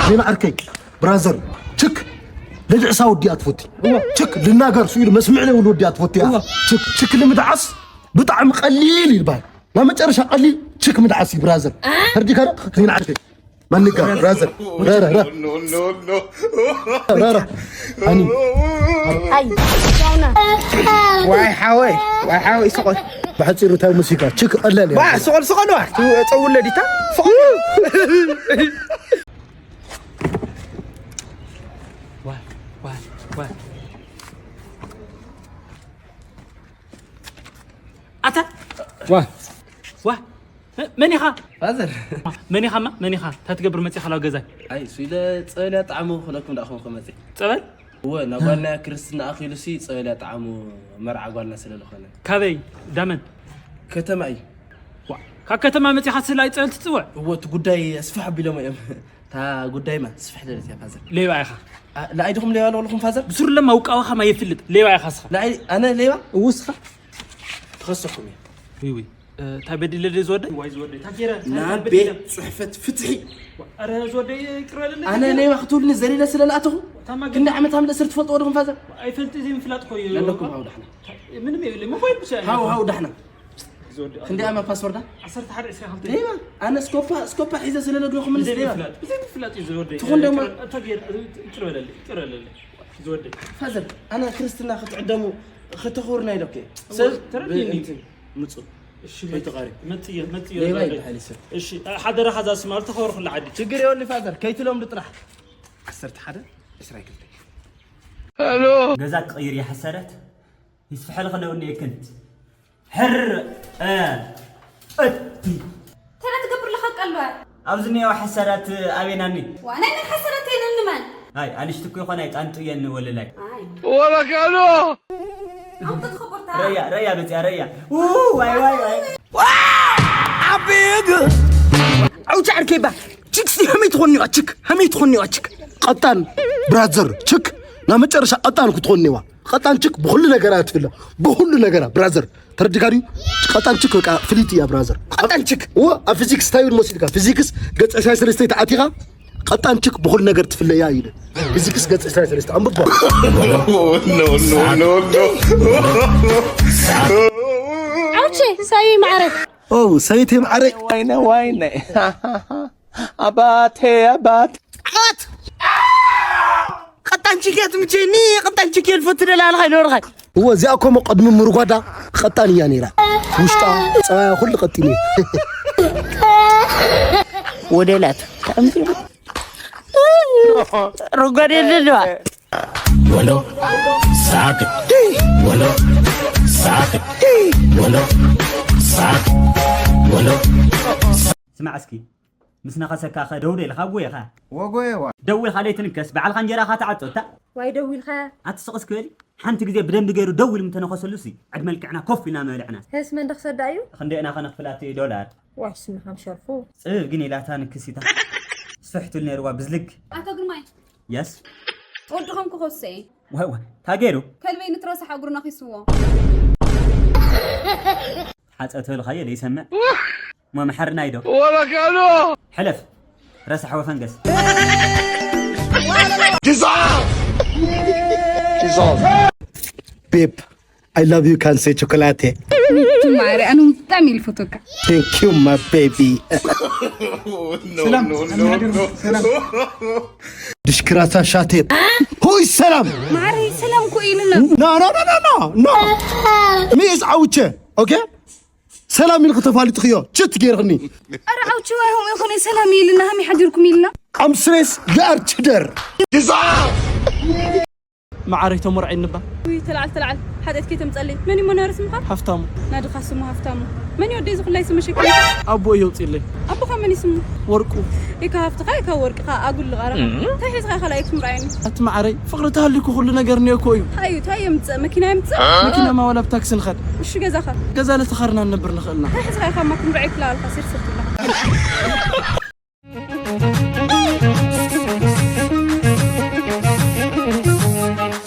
ዜና ዓርከይ፣ ብራዘር፣ ችክ ልድዕሳ ወዲኣ ትፈቲ። ችክ ልናገር ስኢሉ መስምዕ ዘይብሉ ወዲኣ ትፈቲ እያ። ችክ፣ ችክ ልምድዓስ ብጣዕሚ ቀሊል ይባል። ናብ መጨረሻ ቀሊል ችክ ምድዓስ እዩ ብራዘር። ተርዲካ ዶ? ዜና ዓርከይ። ማንጋ ብራዘር። ራ፣ ራ፣ ራ። ራ፣ ራ። ኣኒ። ኣይ፣ ጃውና። ዋይ ሓወይ፣ ዋይ ሓወይ፣ ስቆይ። ብሓጺሩ እንታይ ሙዚቃ? ችክ ቀላል እያ። ዋ፣ ስቆል፣ ስቆል፣ ዋ። ጸውለ ዲታ። ስቆል። ዋ፣ ዋ፣ ዋ። ኣታ። ዋ። ዋ። መን ኢኻ? ፋዘር። መን ኢኻማ? መን ኢኻ? እንታይ ትገብር መጺኻ ናብ ገዛይ? ኣይ፣ እሱ ኢለ ጸበል ያጣዕሙ ክለኩም ደኣ ኹም ክመጺ። ጸበል? እወ፣ ናብ ጓልና ክርስትና ኣኺሉ ሲ ጸበል ያጣዕሙ መርዓ ጓልና ስለ ዝኾነ። ካበይ? ዳመን? ከተማ እዩ። ዋ፣ ካብ ከተማ መጺኻ ስለ ኣይ ጸበል ትጽውዕ? እወ፣ እቲ ጉዳይ ኣስፍሕ ኣቢሎም እዮም። እታ ጉዳይማ ስፍሕ ዝበለት እያ ፋዘር። ሌባ ኢኻ። ኣ፣ ንኣይ ዲኹም ሌባ ዝበልኹም ፋዘር? ብስሩ ለማ ውቃዋኻ ማ የፍልጥ። ሌባ ኢኻ እስኻ። ንኣይ፣ ኣነ ሌባ? እው እስኻ። ክኸሰኩም እየ። ውይ፣ ውይ። እ፣ እንታይ በዲለ ድየ ዝወደይ? ዋይ ዝወደይ። እንታይ ገይረ? እንታይ ናብ በዲለ? ቤት ጽሕፈት ፍትሒ። ኣረ ዝወደይ ይቅር በለለይ። ኣነ ሌባ ክትብሉኒ ዘሊለ ስለ ዝኣተኹ፣ ታማ ግን ክንዲ ዓመት ሃምለ ስር ትፈልጥዎ ዲኹም ፋዘር? ኣይፈልጥ ዘይምፍላጥ እኮ እዩ። ለለኩም ሃው ዳሕና። ምንም የብለይ። ሞባይል ብቻ እዩ። ሃው፣ ሃው ዳሕና። ዝወደይ። ክንዲ ኣማ ፓስወርዳ? ዓሰርተ ሓደ ዕስራ ክልተ። ሌባ። ኣነ ስኮፓ፣ ስኮፓ ሒዘ ስለ ነግረኹም ብዘይ ሌባ። ምፍላጥ፣ ብዘይ ምፍላጥ እዩ ዝወደይ። ትኹን ደሞ። ይቅር፣ እንታይ ገይረ? ይቅር በለለይ፣ ይቅር በለለይ። ዝወደይ። ፋዘር፣ ኣነ ክርስትና ክትዕደሙ ከተኽብሩና ኢለኩ እየ። ሰብ ተረዲእኒ። ብ-፣ እንትን፣ ምፁ። እሺ፣ ከይተቓሪ። መፅየ፣ መፅየ ሌባ ዝወደይ። ይበሃል ይስብ። እሺ፣ ሓደራኻ እዛ ስማል ተኸብሩ ኩሉ ዓዲ። ችግር የብሉ ፋዘር፣ ከይትለምዱ ጥራሕ። ዓሰርተ ሓደ ዕስራ ክልተ። ገዛ ክቕይር እየ ሓሰረት። ይስፍሐልኺ ዶ እኒኤክን? ሕር፣ እ፣ እቲ። ተራ ትገብር ለኻ ቀልባ። ኣብዚ እኒኦ ሓሰራት ኣበይና እኒ? ዋ፣ ናይ መን ሓሰራት የለን ንመን? ኣይ፣ ኣንሽቲ እኮ ይኾና ይጣንጡ እየን ወለላይ። ኣይ። ወበካሎ። ኣውጥት ኸቦርታ። ረያ፣ ረያ በዚያ፣ ረያ። ው፣ ዋይ፣ ዋይ፣ ዋይ። ዓውቻ ዓርከይባ። ችክ ሲ፣ ከመይ ትኾንዋ ችክ? ከመይ ትኾንዋ ችክ? ቀጣን ብራዘር ችክ፣ ናብ መጨረሻ ቀጣን ክትኾንዋ። ቀጣን ችክ ብኹሉ ነገራ ትፍለ። ብኹሉ ነገራ ብራዘር። ተረዲካ ድዩ? ቀጣን ችክ በቃ ፍልይቲ እያ ብራዘር። ቀጣን ችክ? እወ፣ ኣብ ፊዚክስ እንታይ ይብል መሲልካ? ፊዚክስ ገጽ ዕስራን ሰለስተን ተኣቲኻ፣ ቀጣን ችክ ብኹሉ ነገር ትፍለ እያ ይብል። ፊዚክስ ገጽ ዕስራን ሰለስተን ኣንብቦ። No, no, no, no, no. ኣውቼ፣ ሳይ ማዕረ። ኦ፣ ሰበይተይ ማዕረ። ዋይነ፣ ዋይነ። ኣባቴ፣ ኣባት። ዓት! ቀጣን ችክ እያ ትምቸኒ፣ ቀጣን ችክ እየ ዝፈቱ ደላ ኣለኻ ይነበርኻ። እወ፣ እዚኣ እኮ እሞ ቅድሚ ምርጓዳ ቀጣን እያ ነይራ። ውሽጣ፣ ጸባያ ኩሉ ቀጢን እዩ። ወደላት። ረጓድ የለ ደዋ። Bueno, sabe. Bueno, sabe. Bueno, sabe. Bueno. ስማዕ እስኪ፣ ምስ ነኸሰካ ኸ ደው ዶ ኢልካ ጎየኻ? ወጎየዋ። ደው ኢልካ ደይትንከስ፣ ባዕልኻ እንጀራኻ ትዓጾ፣ እታ። ዋይ ደው ኢልካ። ኣትስቕ እስኪ በሊ። ሓንቲ ግዜ ብደንቢ ገይሩ ደው ኢሉ ምተነኸሰሉ ሲ፣ ዕድመ ልክዕና ኮፍ ኢልና ምበልዕና። ህስ መን ደኽሰዳ እዩ? ክንደየና ከነኽፍላ እቲ ዶላር? ዋይ ስንኻም ሸርፉ። ጽብብ ግን ኢላታ ንክሲታ። ስሕቱል ነይርዋ ብዝልግ። ኣቶ ግርማይ። የስ። ወድኹም ክኸሰ። ዋይ ዋይ፣ እንታይ ገይሩ? ከልበይ ንትረሳሕ እግሩ ነኺስዎ። ሓጸ ተልኻዮ ዘይሰምዕ። እሞ መሓርና ኢዶ። ወበካሎ። ሕለፍ። ረሳሕ ወፈንገስ። ዲዛ! ዲዛ! ቤብ፣ I love you፣ ካንሴ ቾኮላቴ። ማሪ፣ ኣነ ብጣዕሚ ኢሉ ፈቶካ። Thank you, my baby። ሰላም፣ ሰላም። ድሽክራታ ሻቴ። ሆይ፣ ሰላም። ማሪ፣ ሰላም እኮ ኢሉና። No, no, no, no, no, no። ሚስ ዓውቼ፣ ኦኬ? ሰላም ኢልክ ተፋሊጥክዮ። ችት ገይርክኒ። ኣረ ዓውቼ፣ ዋይ፣ ሆም ይኹን ሰላም ኢልና፣ ሃሚ ሓዲርኩም ኢልና። I'm serious፣ you are cheater። ዲዛ! መዓረይ ተሞርዐ እንባ። ውይ፣ ተለዓል፣ ተለዓል። ሓጢኣት ከይተምጸለይ። መን እዩ መናሪ ስምኻ? ሃፍታሙ። ናድኻ ስሙ ሃፍታሙ። መን እዩ ወደይ ዝኹላይ ስሙ ሸኪሙ? ኣቦ እዩ ኣውጺእለይ። ኣቦኻ መን እዩ ስሙ? ወርቁ። ኢካ ሃፍትኻ፣ ኢካ ወርቅኻ፣ ኣጉል ልቓረኻ። እም። እንታይ ሒዝኻ ኢኻ ላይክ ምርኣየኒ? ኣቲ መዓረይ፣ ፍቕሪ ተሃልዩኩ ኩሉ ነገር እኒኦ እኮ እዩ። እንታይ እዩ፣ እንታይ የምጽእ? መኪና የምጽእ? መኪናማ ዋላ ብታክሲ ንኸድ። እሺ፣ ገዛኻ? ገዛ ለተኻርና ንነብር ንኽእልና። እንታይ ሒዝኻ ኢኻ እማ ክንርኣየኩ ላበልካ ሲር ስርትላ?